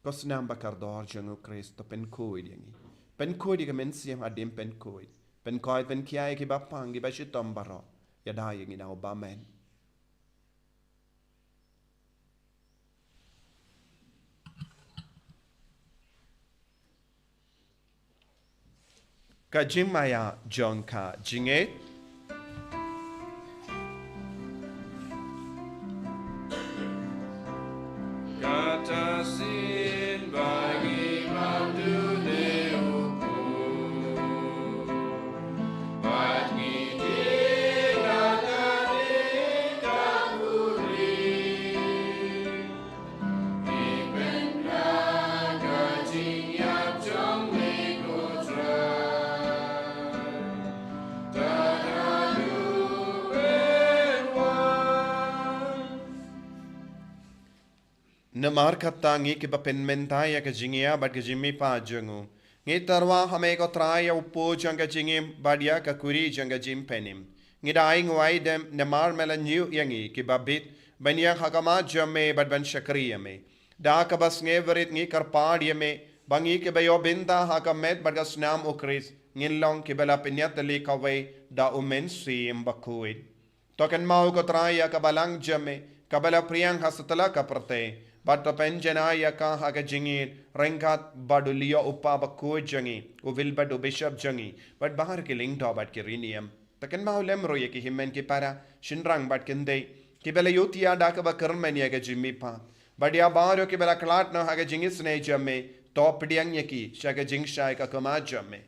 Ko snam bakordor jong u Khrist, to pynkhuid ïa ngi. Pynkhuid ïa ka Mynsiem Hadien Pynkhuid, pynkhuid pynkhia ïa ki bapang, ki bashitom baroh. Ïada ïa ngi na u bymman. Ka jingmaïa jong ka jingngeit. Kata sien ba ngi bam dune u Kpu, bad ngi die na kane ka khuri. Namar kata ngi kiba pynmynta ïa ka jingïa bad ka jingmihpat jong u, ngi tyrwa ha me ko Trai ïa u pud jong ka jingim bad ïa ka khuri jong ka jingpynim. Ngi da ai nguai dem namar me la ñiew ïa ngi kiba bit ban ïeng ha khmat jong me bad ban shakri ïa me. Da kaba sngewrit ngi kyrpad ïa me ba ngi kiba ïoh bynta ha ka met bad ka snam u Khrist ngin long kiba la pynïatylli kawei da u Mynsiem Bakhuid. To kynmaw ko Trai ïa ka balang jong me kaba la phriang ha satlak ka pyrthei, bad to pynjanai ïa ka ha ka jingïeit ryngkat bad u Leo u Kpa Bakhuid jong ngi, u Wilbert u Bishop jong ngi, bad baroh ki lyngdoh bad ki riewniam. To kynmaw lem ruh ïa ki hynmen ki para, shynrang bad kynthei, kiba la ïohthiah da kaba kyrmen ïa ka jingmihpat, bad ïa baroh kiba la khlad noh ha ka jingisynei jong me, to pdiang ïa ki sha ka jingshai ka khmat jong me.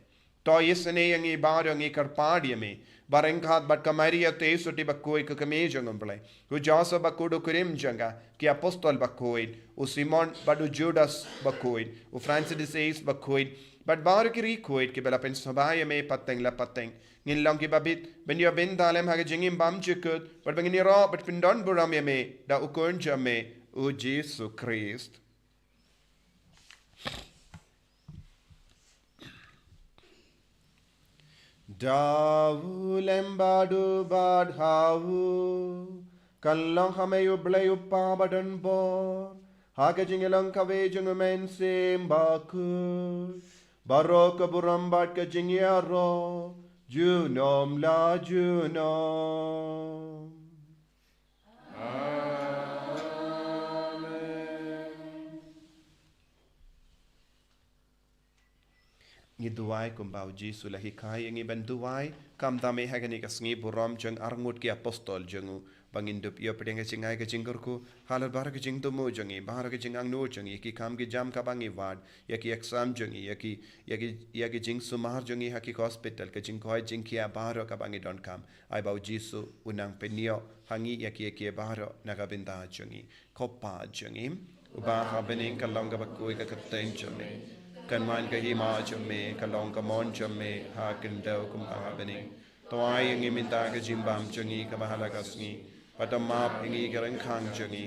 To isynei ïa ngi baroh, ngi kyrpad ïa me ba ryngkat bad ka Maria Theisotti Bakhuid ka kmie jong u Blei, u Joseph Bakhuid u kurim jong ka, ki apostol bakhuid, u Simon bad u Judas Bakhuid, u Francis de Sales Bakhuid, bad baroh ki riewkhuid kiba la pynsngewbha ïa me pateng la pateng, ngin long kiba bit ban ïoh bynta lem ha ka jingim bymjukut, bad ba ngin ïaroh bad pyndonburom ïa me da u Khun jong me u Jisu Khrist. Da u lem bad u bad ha u, kan long ha me u Blei u Kpa badonbor, ha ka jingïalong kawei jong u Mynsiem Bakhuid, baroh ka burom bad ka jingïaroh junom la junom. Amen. Ngi duwai kumba u Jisu u la hikai ïa ngi ban duwai, khamtam eh ha kane ka sngi burom jong arngut ki apostol jong u, ba ngin dup ïa pdeng ka jingai ka jingkyrkhu halor baroh ka jingthmu jong ngi, baroh ka jingangnud jong ngi, ki kam ki jam kaba ngi wad, ïa ki exam jong ngi, ïa ki, ïa ki, ïa ki jingsumar jong ngi ha ki hospital, ka jingkoit jingkhiah baroh kaba ngi donkam. Ai ba U Jisu un nang pynïoh ha ngi ïa ki, ïa ki baroh na ka bynta jong ngi. Ko Pa jong ngi uba ha bneng, ka long kaba khuid ka kyrteng jong me. Kan wan ka hima jong me, ka long ka mon jong me ha khyndew kumba ha bneng. To ai ïa ngi mynta ka jingbam jong ngi kaba ha la ka sngi. Bad to map ïa ngi ki ryngkang jong ngi,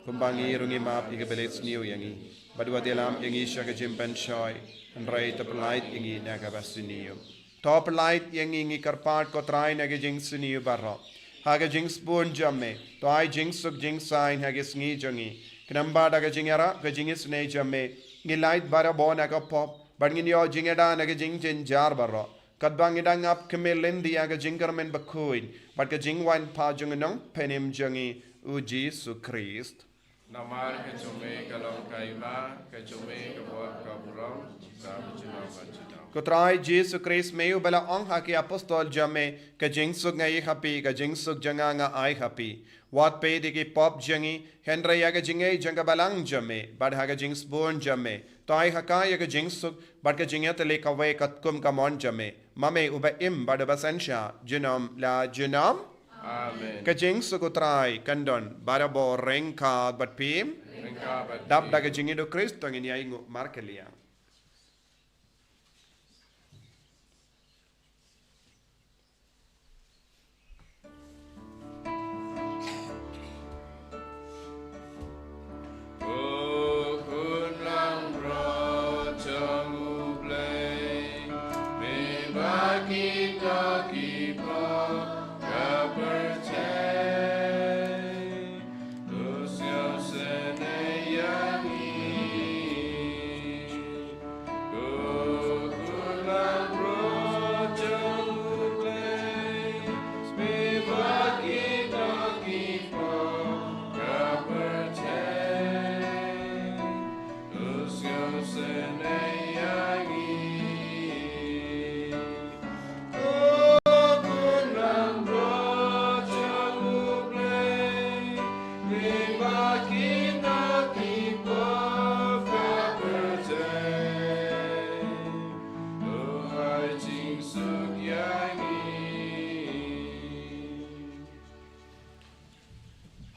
kumba ngi ruh ngi map ïa kiba leh sniew ïa ngi. Bad wat ïalam ïa ngi sha ka jingpynshoi, hynrei to pyllait ïa ngi na kaba sniew. To pyllait ïa ngi, ngi kyrpad ko Trai, na ka jingsniew baroh. Ha ka jingsbun jong me, to ai jingsuk jingsaiñ ha ka sngi jong ngi. Khnang ba da ka jingïarap ka jingisynei jong me, ngin lait barabor na ka pop, bad ngin ïoh jingïada na ka jingjynjar baroh. Katba ngi dang ap khmih lynti ïa ka jingkyrmen bakhuid bad ka jingwan pat jong U Nongpynim jong ngi, U Jisu Khrist. Namar ka jong me ka long ka hima, ka jong me ka burom, ka burom, ka burom. Ko Trai Jisu Khrist, me uba la ong ha ki apostol jong me, ka jingsuk nga ai ha phi, ka jingsuk jong nga nga ai ha phi. Wat peit ïa ki pop jong ngi, hynrei ïa ka jingngeit jong ka balang jong me. Bad ha ka jingsbun jong me, to ai ha ka ïa ka jingsuk bad ka jingïatylli kawei katkum ka mon jong me, ma me uba im bad uba synshar junom la junom. Amen. Ka jingsuk U Trai kan don barabor ryngkat bad phi. Ryngkat bad phi. Dap da ka jingïeit U Khrist to ngin ïai nguh markylliang. Ko khun langbrot jong U Blei, me ba ki kynnoh ki pop ka pyrthei, to sngewsynei ïa ngi.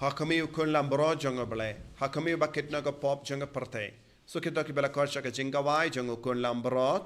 Ha khmih U Khun langbrot jong U Blei, ha khmih uba kit noh ka pop jong ka pyrthei. Suk ïa kito kiba la khot sha ka jingkhawai jong U Khun langbrot.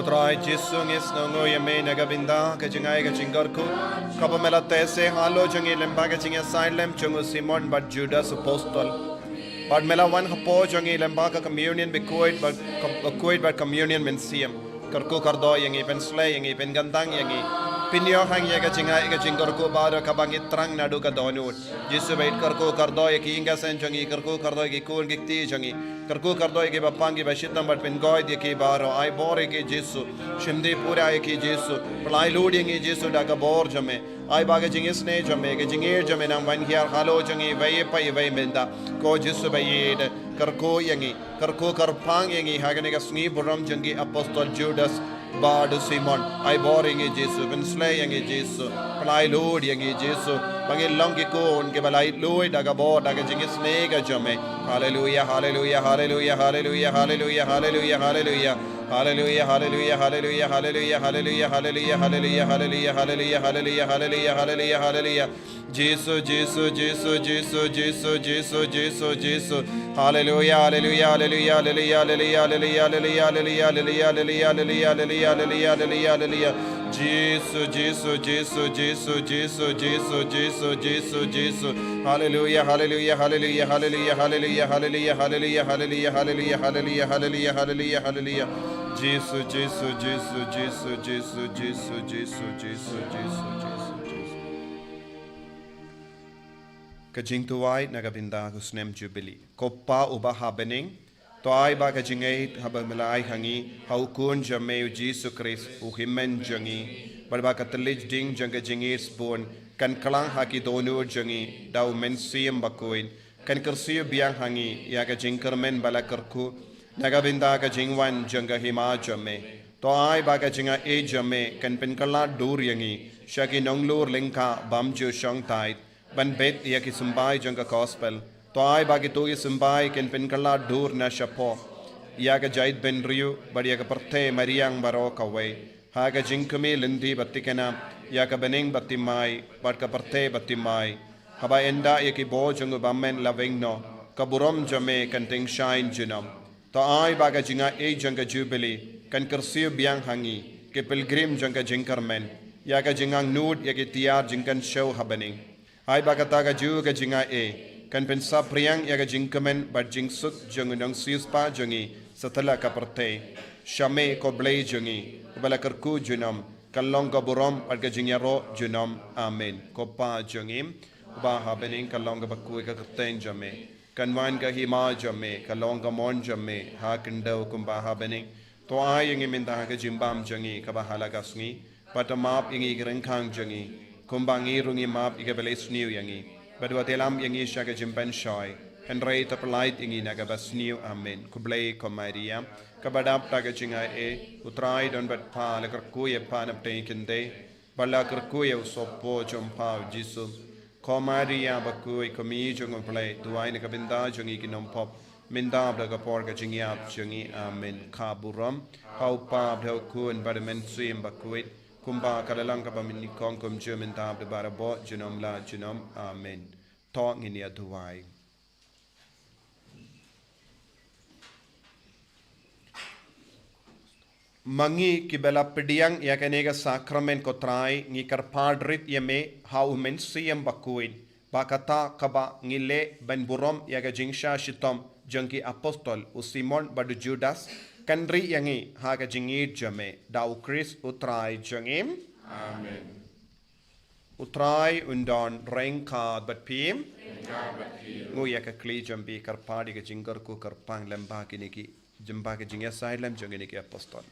Trai Jisu, ngi sngewnguh ïa me na ka bynta ka jingai ka jingkyrkhu kaba me la teh seh halor jong ngi lyngba ka jingïasaid lem jong u Simon bad Judas apostol. Bad me la wan hapoh jong ngi lyngba ka communion bakhuid bad, bakhuid bad communion mynsiem. Kyrkhu kyrdoh ïa ngi, pynsleh ïa ngi, pynkyntang ïa ngi. Pynïoh ha ngi ïa ka jingai ka jingkyrkhu baroh kaba ngi thrang naduh ka dohnud. Jisu bad kyrkhu kyrdoh ïa ki ïing ki sem jong ngi, kyrkhu kyrdoh ïa ki khun ki kti jong ngi. Kyrkhu kyrdoh ïa ki bapang ki bashitom bad pynkoit ïa ki baroh. Ai bor ïa ki Jisu. Shim dih pura ïa ki Jisu. Pynlait lut ïa ngi Jisu da ka bor jong me. Ai ba ka jingisynei jong me, ka jingïeit jong me nang wan hiar halor jong ngi iwei pa iwei mynta. Ko Jisu ba ïeit, kyrkhu ïa ngi, kyrkhu kyrpang ïa ngi ha kane ka sngi burom jong ki apostol Judas bad u Simon. Ai bor ïa ngi Jisu, pynsleh ïa ngi Jisu, pynlait lut ïa ngi Jisu. Ba ngin long ki khun kiba lait lut da ka bor, da ka jingisynei ka jong me. Haleluia, haleluia, haleluia, haleluia, haleluia, haleluia, haleluia. Haleluia, haleluia, haleluia, haleluia, haleluia, haleluia, haleluia, haleluia, haleluia, haleluia, haleluia, haleluia, haleluia. Jisu, Jisu, Jisu, Jisu, Jisu, Jisu, Jisu. Haleluia, haleluia, haleluia, haleluia, haleluia, haleluia, haleluia, haleluia, haleluia, haleluia, haleluia, haleluia, haleluia. Jisu, Jisu, Jisu, Jisu, Jisu, Jisu, Jisu, Jisu, Jisu. Haleluia, haleluia, haleluia, haleluia, haleluia, haleluia, haleluia, haleluia, haleluia, haleluia, haleluia, haleluia, haleluia. Jisu, Jisu, Jisu, Jisu, Jisu, Jisu, Jisu, Jisu, Jisu, Jisu. Ka jingduwai na ka bynta ka snem Jubili. Ko Pa uba ha bneng, to ai ba ka jingïeit haba me la ai ha ngi, ha u Khun jong me u Jisu Khrist, u Hynmen jong ngi, bad ba ka thylliej ding jong ka jingïeit sbun, kan kylla ha ki dohnud jong ngi, da u Mynsiem Bakhuid, kan kyrsiew biang ha ngi, ïa ka jingkyrmen ba la kyrkhu, na ka bynta ka jingwan jong ka Hima jong me. To ai ba ka jingaiei jong me, kan pynkylla dur ïa ngi, sha ki nonglur lyngkha bym ju shong tied, ban bit ïa ki symbai jong ka gospel. To ai ba kito ki symbai kin pynkylla dur na shapoh ïa ka jaitbynriew bad ïa ka pyrthei mariang baroh kawei. Ha ka jingkmie lynti ba thikna ïa ka bneng ba thymmai bad ka pyrthei ba thymmai. Haba ynda ïa ki bor jong u bymman la weng noh, ka burom jong me kan tyngshaiñ junom. To ai ba ka jingaiei jong ka Jubili kan kyrsiew biang ha ngi, ki pilgrim jong ka jingkyrmen, ïa ka jingangnud ïa ki tiar jingkynshew ha bneng. Ai ba kata kajuh ka jingaiei kan pynsaphriang ïa ka jingkmen bad jingsuk jong u nongsiewspah jong ngi satlak ka pyrthei. Sha me ko Blei jong ngi, uba la kyrkhu junom, kan long ka burom bad ka jingïaroh junom. Amen. Ko Pa jong ngi uba ha bneng, kan long kaba khuid ka kyrteng jong me. Kan wan ka Hima jong me, kan long ka mon jong me ha khyndew kumba ha bneng. To ai ïa ngi mynta ka jingbam jong ngi kaba ha la ka sngi. Bad to map ïa ngi ki ryngkang jong ngi, kumba ngi ruh ngi map ïa kiba leh sniew ïa ngi. Bad wat ïalam ïa ngi sha ka jingpynshoi, hynrei to pyllait ïa ngi na kaba sniew. Amen. Khublei ko Maria, kaba dap da ka jingaiei, u Trai u don bad pha. La kyrkhu ïa pha na pdeng ki khyndai, bad la kyrkhu ïa u sohpor jong pha u Jisu. Ko Maria bakhuid, ko Kmie jong u Blei, duwai na ka bynta jong ngi ki nongpop, mynta bad ha ka por ka jingïap jong ngi. Amen. Ka burom ha u Pa bad ha u Khun bad ha u Mynsiem Bakhuid, kumba ka la long kaba mynnyngkong, kumjuh mynta bad barabor, junom la junom. Amen. To ngin ïa duwai. Ma ngi kiba la pdiang ïa kane ka sakramen ko Trai, ngi kyrpad rit ïa me ha u Mynsiem Bakhuid, ba kata kaba ngi leh ban burom ïa ka jingshah shitom jong ki apostol, u Simon bad u Judas, kan ri ïa ngi ha ka jingïeit jong me, da u Khrist u Trai jong ngi. Amen. U Trai un don ryngkat bad phi. Ryngkat bad phi. Nguh ïa ka khlieh jong phi, kyrpad ïa ka jingkyrkhu kyrpang lyngba kine ki, lyngba ka jingïasaid lem jong kine ki apostol.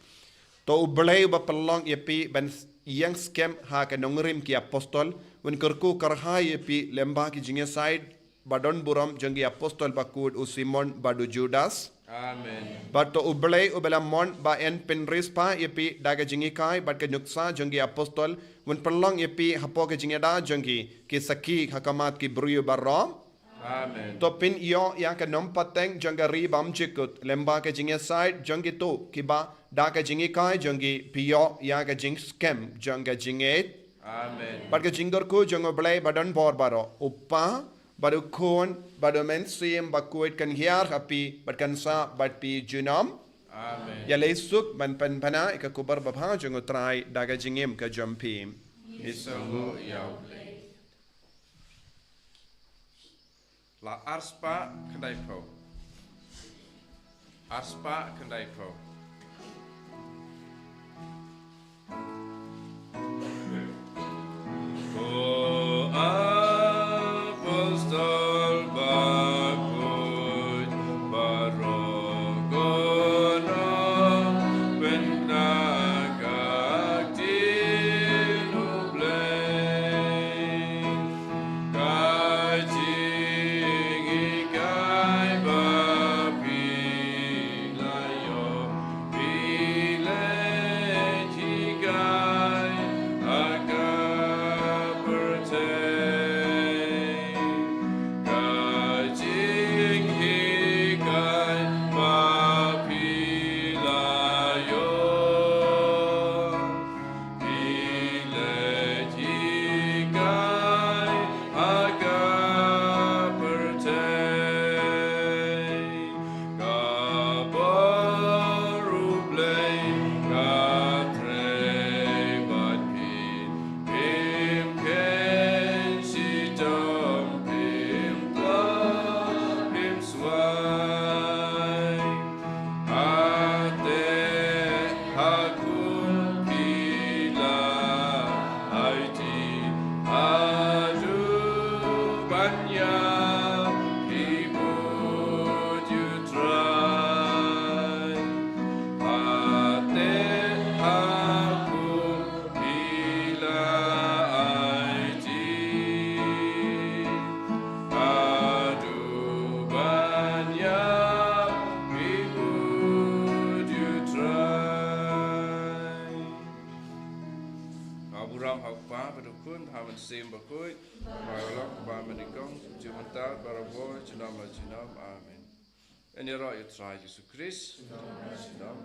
To u Blei uba pynlong ïa phi ban ïeng skhem ha ka nongrim ki apostol, un kyrkhu kyrhai ïa phi lyngba ki jingïasaid ba don burom jong ki apostol bakhuid, u Simon bad u Judas. Amen. Bad to u Blei uba la mon ba yn pynriewspah ïa phi da ka jinghikai bad ka nuksa jong ki apostol, un pynlong ïa phi hapoh ka jingïada jong ki, ki sakhi ha khmat ki briew baroh. Amen. To pynïoh ïa ka nongpateng jong ka ri bymjukut lyngba ka jingïasaid jong kito kiba da ka jinghikai jong ki pynïoh ïa ka jingskhem jong ka jingïeit. Amen. Bad ka jingkyrkhu jong u Blei ba don bor baroh, u Pa, bad u Khun, bad u Mynsiem Bakhuid kan hiar ha phi bad kan sah bad phi junom. Amen. Ïaleh suk ban pynpaw ïa ka khubor babha jong U Trai da ka jingim ka jong phi. Ngi sngewnguh ïa U Blei. La arspah khyndai phew. Arspah khyndai phew. Ko apostol bakhuid baroh, ko nongpynkyndit ktien U Blei. Ka jinghikai ba phi la ïoh, phi leit hikai ha ka pyrthei. Ka jinghikai ba phi la ïoh, phi leit hikai ha ka pyrthei. Ka bor U Blei ka trei bad phi, phim kheiñ shitom, phim tlot, phim swai. Hateh ha khum phi la aiti, haduh ban ïap phi bud ïa U Trai. Hateh ha khum phi la aiti, haduh ban ïap phi bud ïa U Trai. Nga burom ha U Kpa bad U Khun, ha U Mynsiem Bakhuid. Ba la long, ba mynnyngkong, jong mynta, barabor, junom la junom. Amen. Ngin ïaroh ïa U Trai Jisu Khrist. Junom.